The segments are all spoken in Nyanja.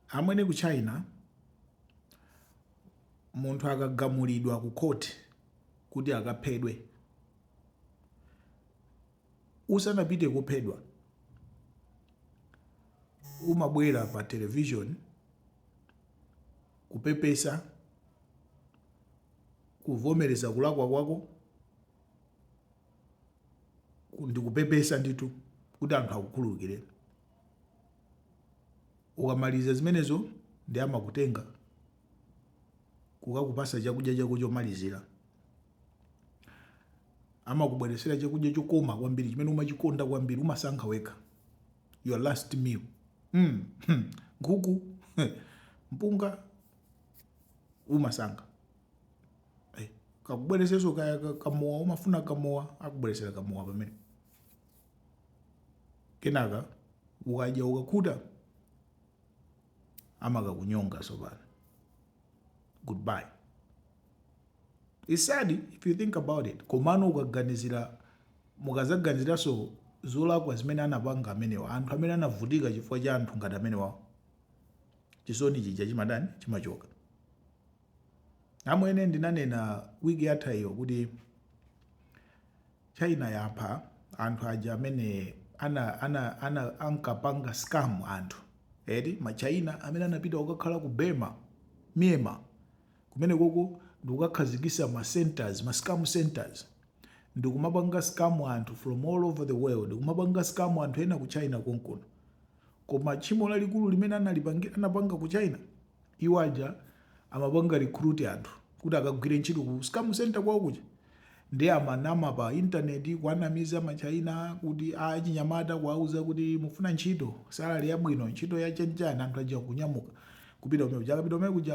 Amwene, ku China munthu akagamulidwa ku court kuti akaphedwe, usanapite kophedwa umabwera pa television kupepesa, kuvomereza kulakwa kwako ndikupepesa ndithu kuti anthu akukhululukireni. Ukamaliza zimenezo ndi amakutenga kukakupasa chakudya chako chomalizira. Amakubweresera chakudya chokoma kwambiri chimene umachikonda kwambiri, umasankha wekha your last meal. Nkhuku, mpunga, umasankha. Kakubweresenso kaya kamowa, umafuna kamowa, akubweresera kamowa pamene. Kenaka ukadya ukakhuta, amakakunyonga sopano. Goodbye. It's sad if you think about it. Komano ukaganizira, mukazaganiziranso zolakwa zimene anapanga amenewa, anthu amene anavutika chifukwa cha anthu ngati amenewa, chisoni chija chimadani chimachoka. Amwene, ndinanena wiki yatha iyo kuti China yapha anthu aja amene ana ankapanga scam anthu eti, ma China amene anapita kukakhala ku Burma, Myanmar kumene koko, ndikukakhazikisa ma centers, ma scam centers, ndikumapanga scam anthu from all over the world, kumapanga scam anthu ena ku China konkuno. Koma tchimo lalikulu limene anapanga ku China, iwo aja amapanga recruit anthu kuti akagwire ntchito ku scam center kwawo kuja, ndi amanama pa intaneti kuanamiza machina kuti achinyamata, kuwauza kuti mufuna ntchito, salary yabwino, ntchito ya chanchani. Anthu aja kunyamuka kupita kumene kuja. Akapita kumene kuja,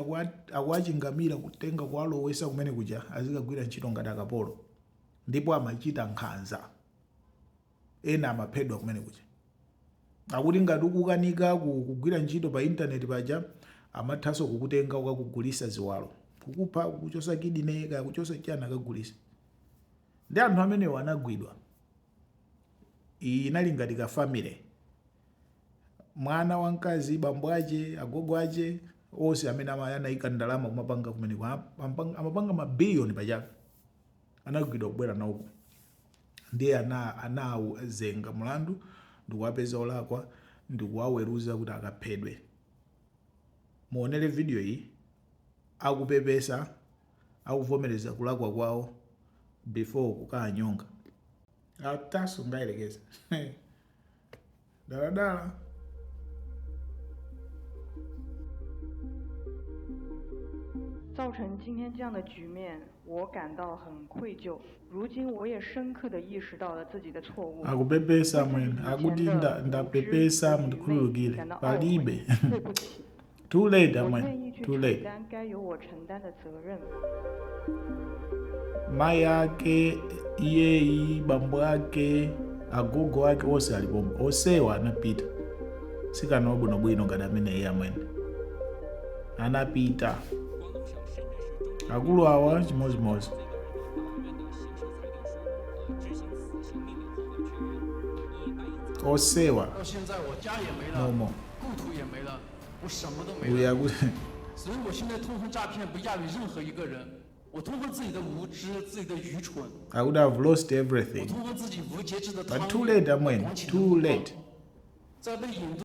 akuwachingamira, kutenga kuwalowesa kumene kuja azikagwira ntchito ngati akapolo, ndipo amachita nkhanza, ena amaphedwa kumene kuja. Akuti ngati ukukanika kugwira ntchito pa intaneti paja, amathanso kukutenga kukakugulisa ziwalo, kukupha, kukuchosa kidney, kaya kuchosa chani, akagulisa. Ndi anthu amenewo anagwidwa. Iyi inali ngati ka family, mwana wamkazi, bambo ache, agogo ache, onse amene anayika ndalama kumapanga kumeneko, amapanga mabiliyoni pachaka, anagwidwa kubwera nawo. Ndiye anazenga mulandu ndikuwapeza olakwa ndikuwaweruza kuti akaphedwe. Muonere video iyi akupepesa, akuvomereza kulakwa kwawo before kukanyonga. Ataso ngayelekeza daladala. 造成今天这样的局面，我感到很愧疚。如今我也深刻的意识到了自己的错误。 Akupepesa mwene, akuti ndapepesa, mundikhululukire. Palibe. 对不起。 Too late. 我 Amwene, 愿意去 too 承 late. 担该由我承担的责任。 Mayi ake, iyeyi, bambo ake, agogo ake, onse alipompo, onsewa anapita. Sikana wabwinobwino ngati amene iye amwene anapita. Akulu awa chimozimozi. Onsewa 到现在我家也没了， momo 故土也没了，我什么都没 uyu 了。 akuti 所以我现在痛恨诈骗不亚于任何一个人。我痛恨自己的无知，自己的愚蠢， I would have lost 我 everything. 痛恨自己无节制的 But 贪 too 欲 late, amwene, 狂喜的 too 目光 late. 在被引渡。